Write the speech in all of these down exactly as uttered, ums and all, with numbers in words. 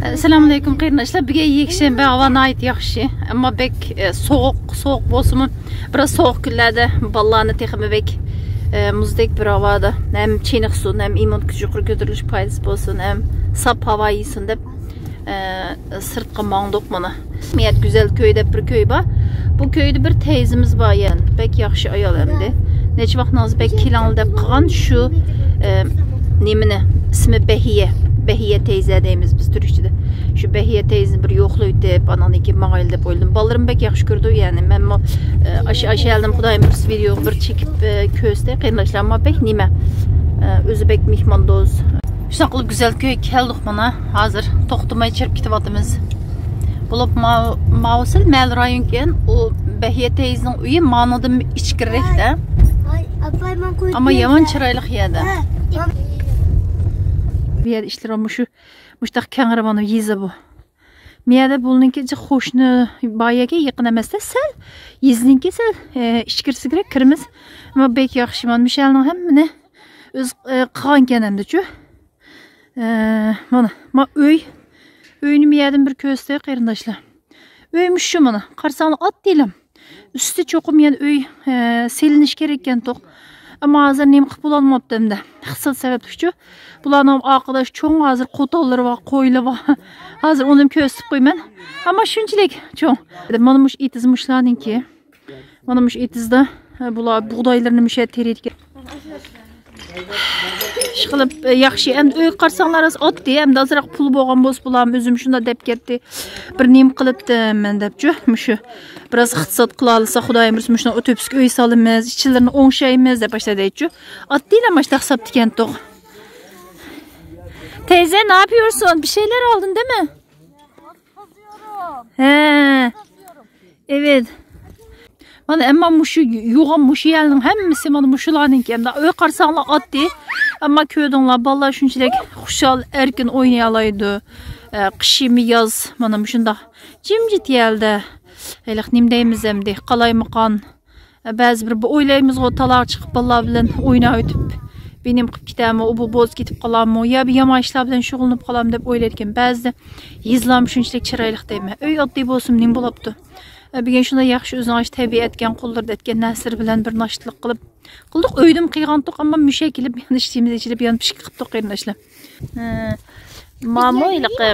ئەسسالامۇئەلەيكۇم قېرىنداشلار. بۈگۈن يەكشەنبە، ھاۋا ناھايىتى ياخشى. ئەمما بەك، ئە، سوغۇق، سوغۇق بولسىمۇ، بىراز سوغۇق كۈنلەردە بالىلارنى تېخىمۇ بەك، ئە، مۇزدەك بىر ھاۋادا ھەم چېنىقسۇن، ھەم ئىممۇن كۈچى يۇقىرى كۆتۈرۈلۈش پايدىسى بولسۇن، ھەم ساپ ھاۋا يېسۇن دەپ، ئە، سىرتقا ماڭدۇق مانا. مىيەت گۈزەل كۆي دەپ بىر كۆي بار. بۇ كۆيدە بىر تەيزىمىز بار يەنە. بەك ياخشى ئايال ئەمدى. نەچچە ۋاقتىڭىز بەك كېلىڭ دەپ قىلغان شۇ، ئە، نېمىنى، ئىسمى بەھىيە. بەھىيە تەيزە دەيمىز بىز تۈركچىدە. شۇ بەھىيە تەيزىنى بىر يوقلاۋېتىپ، ئاناندىن كېيىن ماڭايلى دەپ ئويلىدىم. بالىلىرىم بەك ياخشى كۆرىدۇ، يەنى مەنمۇ، ئە، ئاشۇ، ئاشۇ يەردىن خۇدايىم بىر ۋىدېو بىر چېكىپ، ئە، كۆرسىتەي قېرىنداشلار. ئەمما بەك نېمە، ئە، ئۆزى بەك مېھماندوست. شۇنداق قىلىپ گۈزەل كۆيگە كەلدۇق مانا. ھازىر توختىماي چىرىپ كېتىۋاتىمىز. بولۇپ ماۋۇ، ماۋۇ سەل مەلۇ رايونكەن، ئۇ بەھىيە تەيزىنىڭ ئۆيى مانىدىن ئىچكىرىرەكتە. ئەمما يامان چىرايلىق يەردە. بۇ يەردە ئىشلىرى مۇشۇ، مۇشتاق كەڭرى مانا يېزا بۇ. مۇ يەردە بۇنىڭكى جىق قوشنا بار يەرگە يېقىن ئەمەستە، سەل يېزىنىڭكى سەل، ئە، ئىچكىرىسىگىرەك كىرىمىز. ئەمما بەك ياخشى مانا مۇشۇ يەرنىڭ ھەممىنى ئۆزى، ئە، قىلغانكەن ئەمدىچۇ. ئە، مانا، ما ئۆي. ئۆينى مۇ يەردىن بىر كۆرسىتەي قېرىنداشلار. ئۆي مۇشۇ مانا. قارىساڭلار ئاددىيلا. ئۈستى چوقۇم يەنە ئۆي، ئە، سېلىنىش كېرەككەنتۇق. ئەمما ھازىر نېمە قىلىپ بولالماپتۇ ئەمدى. ئىقتىساد سەۋەبلىكچۇ. بۇلارنىڭ ئارقىداش چوڭ ھازىر قوتانلىرى بار، قويلىرى بار. ھازىر ئۇنىمۇ كۆرسىتىپ قويىمەن. ئەمما شۇنچىلىك چوڭ. مانا مۇشۇ ئېتىز مۇشۇلارنىڭكى. مانا مۇشۇ ئېتىزدا، ھە، بۇلار بۇغدايلىرىنى مۇشۇ يەردە تېرىيدىكەن. ئىشقىلىپ، ئە، ياخشى. ئەمدى ئۆيگە قارىساڭلار، ئاز ئاددىي. ئەمدى ئازراق پۇل بولغان بولسا، بۇلارمۇ ئۆزۈم شۇنداق دەپ كەتتى. بىر نېمە قىلىپتىمەن دەپچۇ. مۇشۇ بىراز ئىقتىساد قىلالىسا، خۇدايىم بۇيرۇسا، مۇشۇنىڭ ئۆتۈپسىكى ئۆي سالىمىز، ئىچىلىرىنى ئوڭشايمىز دەپ باشلاپ دەيتچۇ. ئاددىيلا ماشۇنداق ھېسابتىكەنتۇق. تەيزە، ne yapıyorsun? Bir şeyler aldın, değil mi? He. Evet. مانا ئەمما مۇشۇ يوغان مۇشۇ يەرنىڭ ھەممىسى مانا مۇشۇلارنىڭكى. ئەمدى ئۆي قارىساڭلار ئاددىي. ئەمما كۆردۈڭلار، بالىلار شۇنچىلىك خۇشال، ئەركىن ئوينىيالايدۇ. ئە، قىشمۇ ياز، مانا مۇشۇنداق جىمجىت يەردە. ھېلىقى نېمە دەيمىز ئەمدى، قالايمىقان. ئە، بەزى بىر، بىر ئويلايمىزغۇ، تالاغا چىقىپ بالىلار بىلەن ئويناۋېتىپ، بىر نېمە قىلىپ كېتەرمۇ، ئۇ بۇ بوز كېتىپ قالارمۇ، يا بىر يامان ئىشلار بىلەن شۇغۇللىنىپ قالارمۇ دەپ ئويلايدىكەن. بەزىدە يېزىلارمۇ شۇنچىلىك چىرايلىق دەيمەن. ئۆي ئاددىي بولسىمۇ نېمە بولاپتۇ؟ ئە، بۈگۈن شۇنداق ياخشى ئۆزىنىڭ ئاشۇ تەبىئەتكەن قوللىرىدا ئەتكەن نەرسىلىرى بىلەن بىر ناشتىلىق قىلىپ، قىلدۇق، ئۆيدىمۇ قىلغانتۇق، ئەمما مۇشۇ كېلىپ يەنە ئىچىمىز ئېچىلىپ يەنە پىشكىك قىپتۇق قېرىنداشلار. ھە، مامۇ ھېلىقى،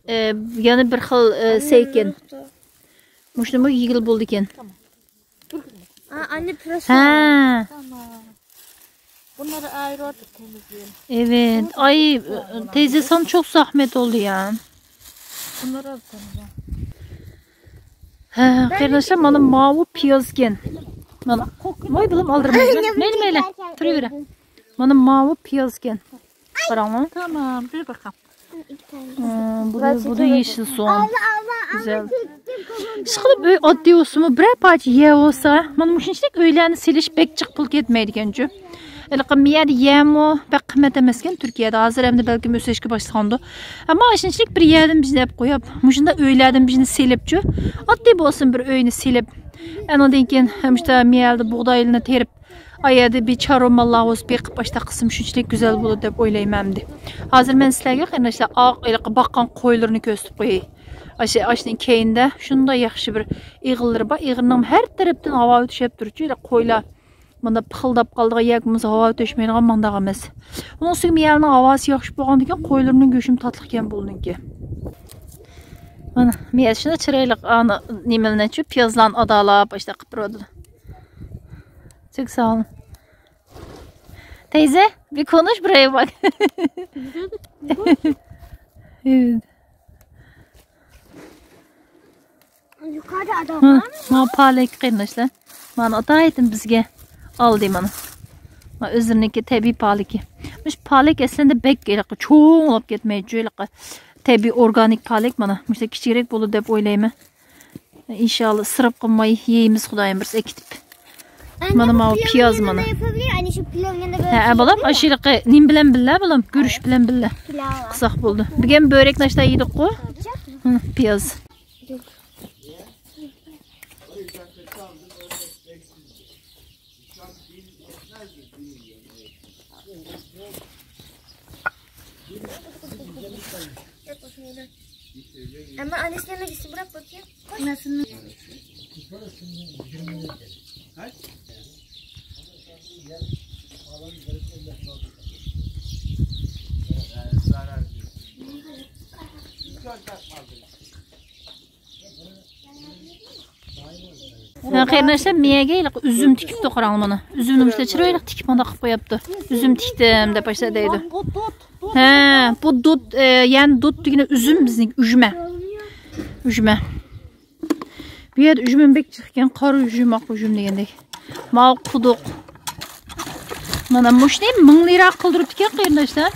ئە، يەنە بىر خىل، ئە، سەيكەن. مۇشۇنىمۇ يېگىلى بولىدىكەن. Aa, anne, pırasa. Ha. Tamam. Bunları ayrı atıp temizleyelim. Evet. Ay, teyze, sana çok zahmet oldu ya. Bunları al sen de. Ha, قېرىنداشلار، مانا ماۋۇ پىيازكەن. مانا. ۋاي بالام، ئالدىرىمايمەن. مەيلى، مەيلى. تۇرۇۋېرە. مانا ماۋۇ پىيازكەن. قاراڭلار. Tamam, bir bakalım. Hmm, bu da, bu da yeşil soğan. Güzel. ئىشقىلىپ ئۆي ئاددىي بولسىمۇ، بىرەر پارچە يەر بولسا، مانا مۇشۇنچىلىك ئۆيلەرنى سېلىش بەك جىق پۇل كەتمەيدىكەنچۇ. ھېلىقى مۇ يەردە يەرمۇ بەك قىممەت ئەمەسكەن تۈركىيەدە. ھازىر ئەمدى بەلكىم ئۆسۈشكە باشلىغاندۇ. ئەمما ئاشۇنچىلىك بىر يەردىن بىزنى ئەپ قويۇپ، مۇشۇنداق ئۆيلەردىن بىزنى سېلىپچۇ. ئاددىي بولسۇن بىر ئۆينى سېلىپ. ئانىڭدىن كېيىن مۇشۇنداق مۇ يەردە بۇغدايلىرىنى تېرىپ، ئايەردە بىر چارۋا ماللار بولسا بېقىپ ئاشتاق قىلسىمۇ شۇنچىلىك گۈزەل بولىدۇ دەپ ئويلايمەن ئەمدى. ھازىر مەن سىلەرگە قېرىنداشلار ئاق ھېلىقى باققان قويلىرىنى كۆرسىتىپ قوياي. ئاشۇ، ئاشۇنىڭ كەينىدە شۇنداق ياخشى بىر ئېغىللىرى بار. ئېغىرنىڭ ھەر تەرەپتىن ھاۋا ئۆتۈشەپ تۇرۇچۇ، ھېلىقى قويلار مانا پىخىلداپ قالىدىغان ياكى بولمىسا ھاۋا ئۆتۈشمەيدىغان مانداق ئەمەس. ئۇنىڭ ئۈستىگە مۇ يەرنىڭ ھاۋاسى ياخشى بولغاندىكىن قويلىرىنىڭ گۆشىمۇ تاتلىقكەن بۇنىڭكى. مانا مۇ يەر شۇنداق چىرايلىق، ئانا نېمىلەرنىچۇ، پىيازلارنى ئادالاپ ئاشتاق قىلىپ تۇرىدۇ. Çok sağ olun. Teyze, bir konuş, buraya bak. Evet. Yukarıda adam var mı? مانا پالەك قېرىنداشلار. مانا ئاتايتىن بىزگە ئالدى مانا. مانا ئۆزلىرىنىڭكى تەبىئىي پالىكى. مۇشۇ پالەك ئەسلىدە بەك ھېلىقى چوڭ بولۇپ كەتمەيدۇ، ھېلىقى تەبىئىي ئورگانىك پالەك مانا. مۇشۇ كىچىكرەك بولىدۇ دەپ ئويلايمەن. ئىنشاللا ئىسراپ قىلماي يەيمىز، خۇدايىم بۇيرۇسا ئەكېتىپ. Anne, مانا bu ماۋۇ پىياز مانا. Yapabilir. Aynı şu pilavın yanında böyle. ھە، بالام، ئاشۇ ھېلىقى نېمە بىلەن بىللە، بالام؟ گۈرۈچ بىلەن بىللە. Pilav. قىلساق بولدى. بۈگۈن بۆرەك ناشتا يېدۇققۇ. ھە، پىياز. Ama annesine de gitsin, bırak bakayım. قېرىنداشلار، مىيەگە ھېلىقى ئۈزۈم تىكىپتۇ، قاراڭلار مانا. ئۈزۈمنى مۇشۇنداق چىرايلىق تىكىپ مۇنداق قىلىپ قويۇپتۇ. ئۈزۈم تىكتىم دەپ باشلاپ دەيدۇ. ھە، بۇ دۇت، ئە، يەنى دۇت دېگىنى ئۈزۈم بىزنىڭكى ئۈجمە. ئۈجمە. بۇ يەردە ئۈجمە بەك جىق ئىكەن، قارا ئۈجۈم، ئاق ئۈجۈم دېگەندەك. ماۋۇ قۇدۇق. مانا مۇشۇنى مىڭ لىرا قىلدۇرۇپتىكەن، قېرىنداشلار.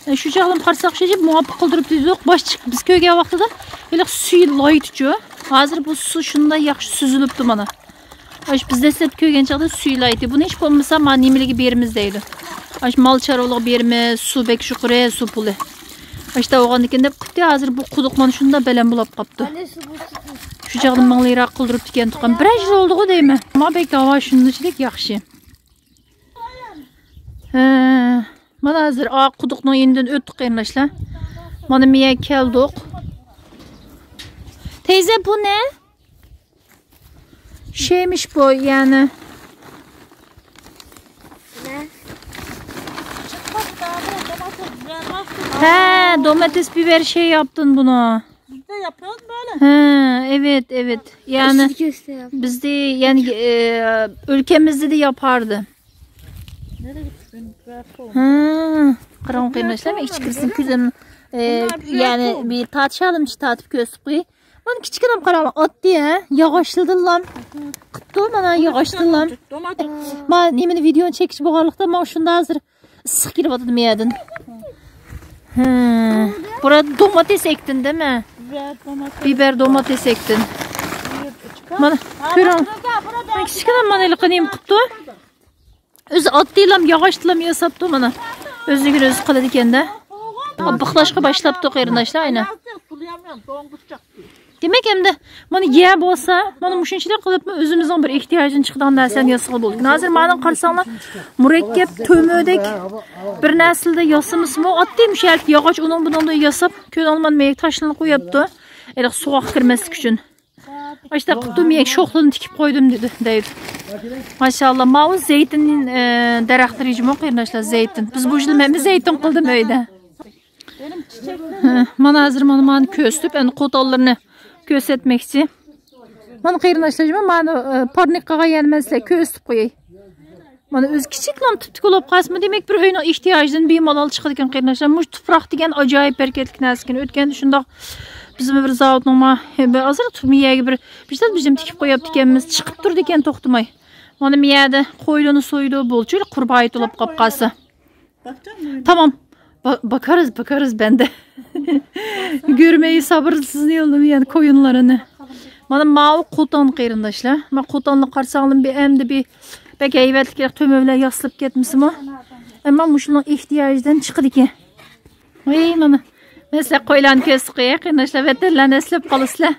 ئە، شۇ چاغلىمۇ قارىساق، شۇ ماڭا پۇل قىلدۇرۇپتۇ دېدۇق. باش چىق-، بىز كۆرگەن ۋاقتىدا ھېلىقى سۈيى لايتىچۇ. ھازىر بۇ سۇ شۇنداق ياخشى سۈزۈلۈپتۇ مانا. ئاش بىز دەسلەپ كۆرگەن چاغدا سۈيى لايتى. بۇنى ھېچ بولمىسا ما نېمىلىگە بېرىمىز دەيدۇ. ئاش مال چارۋىلىقىغا بېرىمىز، سۇ بەك يۇقىرى، سۇ پۇلى. ئاشتا بولغاندىكىن دەپ قىپتى، ھازىر بۇ قۇدۇق مانا شۇنداق بەلەن بولاپ قاپتۇ. شۇ چاغدا مىڭ لىرا قىلدۇرۇپتىكەن تۇغقان. بىرەر يىل بولدىغۇ دەيمەن. ما بەك ھاۋا شۇندىچىلىك ياخشى. ھە، مانا ھازىر ئا قۇدۇقنىڭ يېنىدىن ئۆتتۇق قېرىنداشلار. مانا مىيە كەلدۇق. تەيزە، بۇ نە؟ شېمىش بۇ يەنى. ھە، دوماتېس بىبەر شەي ياپتىن بۇنى. Bizde yapıyoruz böyle. ھە، ئېۋېت، ئېۋېت. يەنى بىزدە يەنى ئۆلكەمىزدە دە ياپاردى. Nereye gitti benim biber soğan? ھە، قاراڭ قېرىنداشلار، مەن ئىچكىرىسىنى كۆزۈم يەنى بىر تارتىشالىمچە تارتىپ كۆرسىتىپ قوياي. مانا كىچىكىنەم قاراڭلار، ئاتتى ھە، ياغاچلىدىنلام قىپتۇ، مانا ياغاچلىدىنلام. ما نېمىنى ۋىدېونى چېكىش بولغانلىقتا، ما شۇندا ھازىر ئىسسىق كېلىۋاتىدۇ مەيەدىن. ھە، بۇرا دوماتېس ئەكتىن دېمە. بىبەر، دوماتېس ئەكتىن. مانا كۆرۈڭ. كىچىكىنەم مانا ھېلىقى نېمە قىپتۇ. ئۆزى ئاتتىلام، ياغاچتىلام ياساپتۇ مانا. ئۆزلۈكىنى ئۆزى قىلىدىكەن-دە. بىخلاشقا باشلاپتۇ قېرىنداشلار ئاينا. دېمەك ئەمدى مانا يەر بولسا، مانا مۇشۇنچىلىك قىلىپمۇ ئۆزىمىزنىڭ بىر ئېھتىياجىدىن چىقىدىغان نەرسىلەرنى ياسىغىلى بولىدىكەن. ھازىر مانا قارىساڭلار، مۇرەككەپ تۆمۈردەك بىر نەرسىلەردە ياسىمىسىمۇ ئاتتى مۇشۇ يەردىكى ياغاچ ئۇنىڭ بۇنىڭدا ياساپ، كۆرۈڭلار مانا مەيەك تاشلىنىپ قويۇپتۇ. ھېلىقى سوغۇق كىرمەسلىك ئۈچۈن. ئاشتا قىپتۇ مەيەك شوخلىنى تىكىپ قويدۇم دېدى دەيدۇ. ماشائاللا، ماۋۇ زەيتۇن، ئە، دەرەخلىرى جۇمۇ قېرىنداشلار، زەيتۇن. بىز بۇ يىل مەنمۇ زەيتۇن قىلدىم ئۆيدە. ھە، مانا ھازىر مانا مانا كۆرسىتىپ، ئەمدى قوتانلىرىنى كۆرسەتمەكچى. مانا قېرىنداشلار، مانا، ئە، پارنىكقا يەنە مەن سىلەرگە كۆرسىتىپ قوياي. مانا ئۆزى كىچىكلا تۈپتۈك بولۇپ قالسىمۇ، دېمەك بىر ئۆينىڭ ئېھتىياجىدىن بىمالال چىقىدىكەن قېرىنداشلار. مۇشۇ تۇپراق دېگەن ئاجايىپ بەرىكەتلىك نەرسىكەن. ئۆتكەندە شۇنداق بىزمۇ بىر زاۋۇتنىڭ ما-، بىر ئازراق مىيەگە بىر، بىر بىزىم تىكىپ قويۇپتىكەنمىز، چىقىپ تۇرىدىكەن توختىماي. مانا مىيەدە قويلىنى سويىدۇ، بولچۇ قۇربايىت بولۇپ قاپ قالسا. تامام. با-، باكارىز، باكارىز بەندە. گۆرمەي سابىرسىزنى يوللىمىغان كويۇنلىرىنى. مانا ماۋۇ قوتان قېرىنداشلار. مانا قوتاننى قارىساڭلار بىر ئەمدى بىر بەك ھەيۋەتلىك تۆمۈر بىلەن ياسىلىپ كەتمىسىمۇ. ئەمما مۇشۇنىڭ ئېھتىياجىدىن چىقىدىكەن. ۋەي مانا. مەن سىلەر قويلارنى كۆرسىتىپ قوياي قېرىنداشلار، ۋەتەنلەرنى ئەسلەپ قالىسىلەر.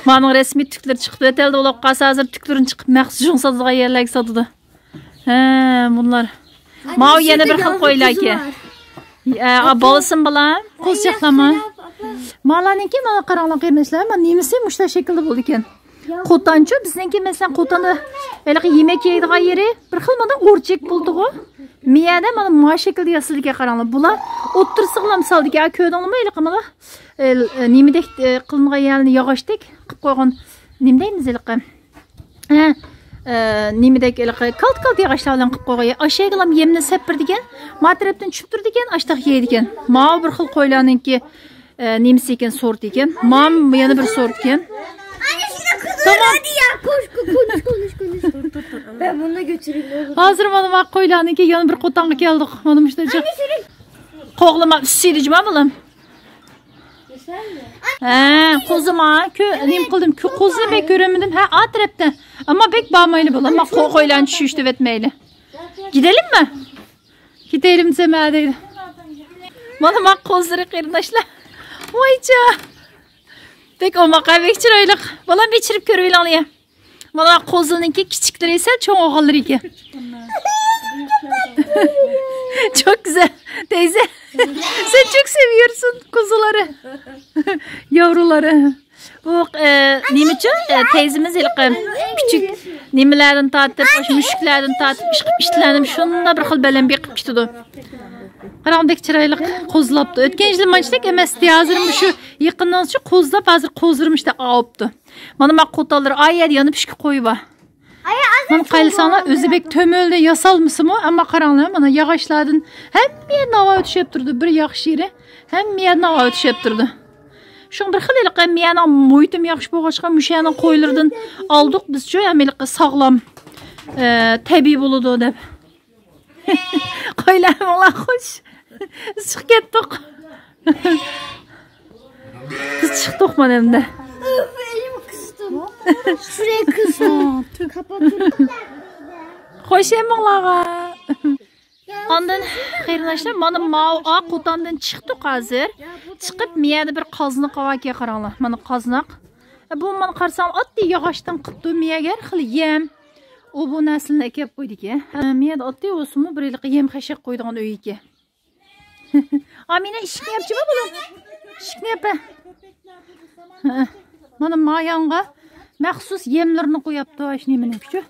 مانىڭ رەسمىي تۈكلىرى چىقىپ ئۆتەلدى بولۇپ قالسا، ھازىر تۈكلىرىنى چىقىپ مەخسۇس جۇڭ ساتىدىغان يەرلەرگە ساتىدۇ. ھە، بۇلار. ماۋۇ يەنە بىر خىل قويلاركەن. ئە، بالىسىم بالا، قوزىچاقلارمۇ. مالارنىڭكى مانا قاراڭلار قېرىنداشلار، مانا نېمىسى مۇشۇنداق شەكىلدە بولىدىكەن. قوتانچۇ، بىزنىڭكى مەسىلەن قوتاندا ھېلىقى يېمەك يەيدىغان يېرى بىر خىل مانا ئورچەك بولىدىغۇ. مىيەدە مانا ما شەكىلدە ياسىلىدىكەن قاراڭلار. بۇلار ئوتتۇرىسىغىلا سالىدىكەن. كۆردۈڭلارمۇ ھېلىقى مانا، ئە، نېمىدەك، ئە، قىلىنغان يەرنى ياغاچتەك قىلىپ قويغان. نېمە دەيمىز ھېلىقى؟ ھە، ئە، نېمىدەك ھېلىقى كالت-كالت ياغاچلار بىلەن قىلىپ قويغان. ئاشۇ يەرگىلا يەمنى سەپ بېرىدىكەن. ما تەرەپتىن چۈشۈپ تۇرىدىكەن، ئاشتاق يەيدىكەن. ماۋۇ بىر خىل قويلارنىڭكى ئە، نېمىسى ئىكەن، سورتى ئىكەن. مام يەنە بىر سورت ئىكەن. تامام. Hadi ya koş koş koş koş koş. Ben bunu da götüreyim ne olur. ھازىر مانا ما قويلارنىڭكى يەنە بىر قوتانغا كەلدۇق. مانا مۇشۇنداق جىق. قوغلىما ئۈستىدە جۇما بالام. ھە، قوزىما، كۆ-، نېمە قىلدىم؟ كۆ-، قوزىنى بەك كۆرەلمىدىم. ھە، ئا تەرەپتە. ئەمما بەك بارمايلى بالام. ما قو-، قويلارنى چۈشۈشتۈرۈۋەتمەيلى. Gidelim mi? كېتەيلىمۇ دېسەم ھە دەيدۇ. مانا ما قوزىلىرى قېرىنداشلار. ۋايجا. بەك ئوماق، بەك چىرايلىق. بالام بىر چىرىپ كۆرۈۋېلىڭلار. مانا قوزىلنىڭكى كىچىكلىرى سەل چوڭ بولغانلىرى ئىكەن. Çok güzel. تەيزە. سەن چۆكسە يۈرسۇن، قوزىلىرى. ياۋرۇلىرى. بۇ، ئە، نېمىچۇ؟ ئە، تەيزىمىز ھېلىقى كىچىك نېمىلەردىن تارتىپ، ئاشۇ مۈشۈكلەردىن تارتىپ، ئىشقىپ ئىتلەرنى شۇنداق بىر خىل بەلەن بېقىپ كېتىدۇ. قاراڭ، بەك چىرايلىق قوزىلاپتۇ. ئۆتكەن يىلى مانچىلىك ئەمەستى، ھازىر مۇشۇ يېقىندىن شۇ قوزىلاپ، ھازىر قوزىلىرىمۇ ئىشتە ئاۋۇپتۇ. مانا ما قوتانلىرى ئايەدە يەنە ئىككى قوي بار. مانا قايلىساڭلار، ئۆزى بەك تۆمۈلدە ياسالمىسىمۇ، ئەمما قاراڭلار، مانا ياغاچلاردىن ھەممە يەردىن ھاۋا ئۆتۈشۈپ تۇرىدۇ. بىر ياخشى يېرى، ھەممە يەردىن ھاۋا ئۆتۈشۈپ تۇرىدۇ. شۇڭا بىر خىل ھېلىقى ھەممە يەرنىڭ مۇھىتىمۇ ياخشى بولغاچقا، مۇشۇ يەرنىڭ قويلىرىدىن ئالدۇق بىزچۇ، ھەم ھېلىقى ساغلام، ئە، تەبىئىي بولىدۇ دەپ. قويلار ماڭا خوش. بىز چىقىپ كەتتۇق. بىز چىقتۇق مانا ئەمدى. Öf, elim kızdı. Şuraya kızdı. Kapat. خوش ھەممىڭلارغا. ئاندىن قېرىنداشلار، مانا ماۋۇ ئاق قوتاندىن چىقتۇق ھازىر. چىقىپ، مىيەدە بىر قازنىق باركەن، قاراڭلار. مانا قازناق. بۇ مانا قارىساڭ، ئاددىي ياغاچتىن قىپتۇ، مىيەگە ھەر خىل يەم. ئۇ بۇ نەرسىلەرنى ئەكەپ قويدىكەن. مىيەدە ئاددىي بولسىمۇ، بىر ھېلىقى يەم خەشەك قويىدىغان ئۆيكەن. ئامىنە، ئىشىكنى ياپچىما بۇلار. ئىشىكنى ياپە. مانا مايانغا مەخسۇس يەملىرىنى قوياپتۇ، ئاشۇ نېمىنى كۈچۈ.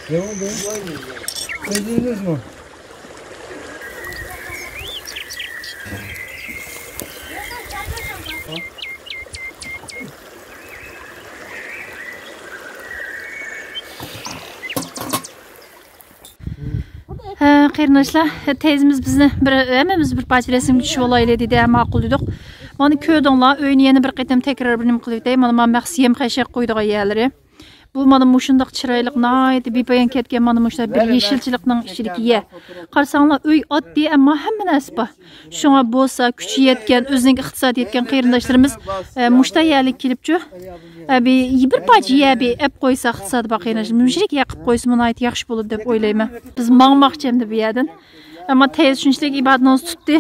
Ne oldu? Öldünüz mü? ھە، قېرىنداشلار، تەيزىمىز بىزنى بىر، ھەممىمىز بىر پارچە رەسىمگە چۈشۈپ ئالايلى دېدى، ھە، ماقۇل دېدۇق. مانا كۆردۈڭلار، ئۆينى يەنە بىر قېتىم تەكرار بىر نېمە قىلىۋېتەي. مانا، مانا مەخسۇس يەم خەشەك قويىدىغان يەرلىرى. بۇ مانا مۇشۇنداق چىرايلىق، ناھايىتى بىپايان كەتكەن مانا مۇشۇنداق بىر يېشىلچىلىقنىڭ ئىچىدىكى يەر. قارىساڭلار، ئۆي ئاددىي، ئەمما ھەممە نەرسە بار. شۇڭا بولسا كۈچى يەتكەن، ئۆزىنىڭ ئىقتىسادى يەتكەن قېرىنداشلىرىمىز، ئە، مۇشتا يەرلىك كېلىپچۇ، ئە، بىر، بىر پارچە يەر بىر ئەپ قويسا، ئىقتىسادى بار قېرىنداشلىرىمىز مۇشۇنداق يەر قىلىپ قويسىمۇ ناھايىتى ياخشى بولىدۇ دەپ ئويلايمەن. بىز ماڭماقچى ئەمدى بۇ يەردىن. ئەمما تەيز شۇنچىلىك ئىبادىتىنى تۇتتى.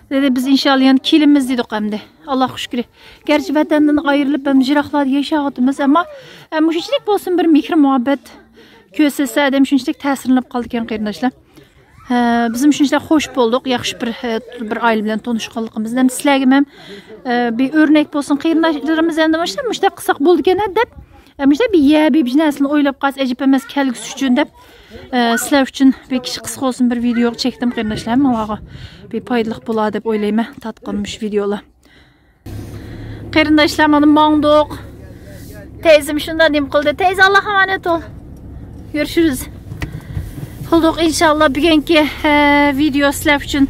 دېدى، بىز ئىنشاللا يەنە كېلىمىز دېدۇق ئەمدى. ئاللاغا شۈكرى. گەرچە ۋەتەندىن ئايرىلىپ، ھەم يىراقلاردا ياشاۋاتىمىز، ئەمما، ئە، مۇشۇنچىلىك بولسۇن بىر مېھىر-مۇھەببەت كۆرسەتسە، ئادەم شۇنچىلىك تەسىرلىنىپ قالىدىكەن، قېرىنداشلار. ھە، بىزمۇ شۇنچىلىك خوش بولدۇق، ياخشى بىر، ھە، بىر ئائىلە بىلەن تونۇشقانلىقىمىزدىن. ھەم سىلەرگىمۇ ھەم، ئە، بىر ئۆرنەك بولسۇن، قېرىنداشلىرىمىز ئەمدى مۇشۇنداق، مۇشۇنداق قىلساق بولىدىكەن دەپ، ئە، مۇشۇنداق بىر يەر، بىر، بىر نەرسىنى ئويلاپ قالسا ئەجەب ئەمەس، كەلگۈسى ئۈچۈن دەپ، ئە، سىلەر ئۈچۈن بىر كىچىك قىسقا بولسۇن بىر ۋىدېئو چەكتىم، قېرىنداشلار. ھەممىڭلارغا بىر پايدىلىق بولا دەپ ئويلايمەن تارتقان مۇشۇ ۋىدېئولار. قېرىنداشلار، مانا ماڭدۇق. تەيزىم شۇنداق نېمە قىلدى. تەيزە، ئاللاغا ئامانەت بول. كۆرۈشىمىز. قىلدۇق، ئىنشاللا بۈگۈنكى، ئە، ۋىدېئو سىلەر ئۈچۈن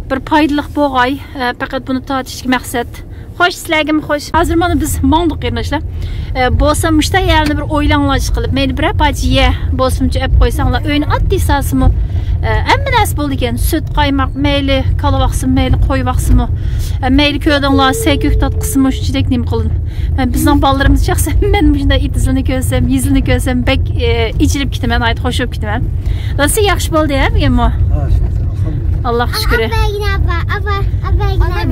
بىر پايدىلىق بولغاي. ئە، پەقەت بۇنى تارتىشتىكى مەقسەت. خوش، سىلەرگىمۇ خوش. ھازىر مانا بىز ماڭدۇق، قېرىنداشلار. ئە، بولسا مۇشتا يەرنى بىر ئويلاڭلار ئىشقىلىپ، مەيلى بىرەر پارچە يەر بولسىمۇچە ئەپ قويساڭلار، ئۆينى ئاددىي سالسىمۇ، ئە، ھەممە نەرسە بولىدىكەن. سۈت، قايماق، مەيلى كالا باقسىمۇ، مەيلى قوي باقسىمۇ، ئە، مەيلى كۆردۈڭلار، سەي كۆكتات قىسمۇ شۇنچىلىك نېمە قىلىدۇ. ئە، بىزنىڭ بالىلىرىمىز شەخسەن مەن مۇشۇنداق ئېتىزلىنى كۆرسەم، يېزىلىنى كۆرسەم بەك، ئە، ئېچىنىپ كېتىمەن، ناھايىتى خوش بولۇپ كېتىمەن. دادىسى ياخشى بولدى ھە بۈگۈنمۇ؟ ھە، شۈكۈر، ئاللاھقا شۈكۈر. ئابا، ئابا، ئابا.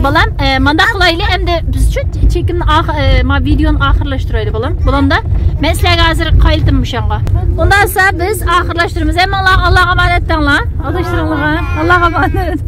بالام، ئە، مانداق قىلايلى، ئەمدى بىزچۇ چېكىمنى ئاخ-، ئە، ما ۋىدېئونى ئاخىرلاشتۇرايلى، بالام. بولامدا؟ مەن سىلەرگە ھازىر قايلىتىم مۇشۇڭغا. ئۇنداق بولسا بىز ئاخىرلاشتۇرىمىز. ھەممىڭلار ئاللاغا ئامانەت تەڭلار. ئاداشلىرىڭلارغا. ئاللاغا ئامانەت.